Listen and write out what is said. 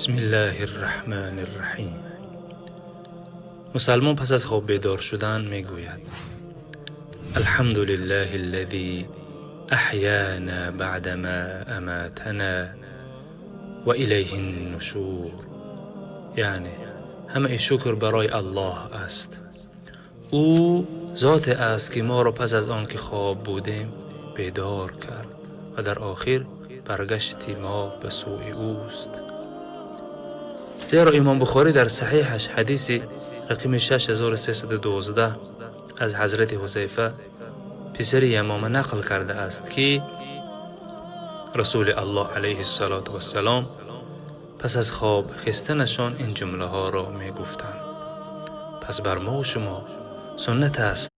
بسم الله الرحمن الرحیم. مسلمان پس از خواب بیدار شدن میگوید: الحمد لله الذي احیانا بعدما اماتنا و الیه النشور. یعنی همه شکر برای الله است، او ذات است که ما را پس از آن که خواب بودیم بیدار کرد و در آخر برگشت ما به سوی اوست. زیرا امام بخاری در صحیحش حدیث رقم 6312 از حضرت حذیفه پسر یمامه نقل کرده است که رسول الله علیه الصلاة والسلام پس از خواب خستنشان این جمله ها را می گفتند. پس بر ما و شما سنت است.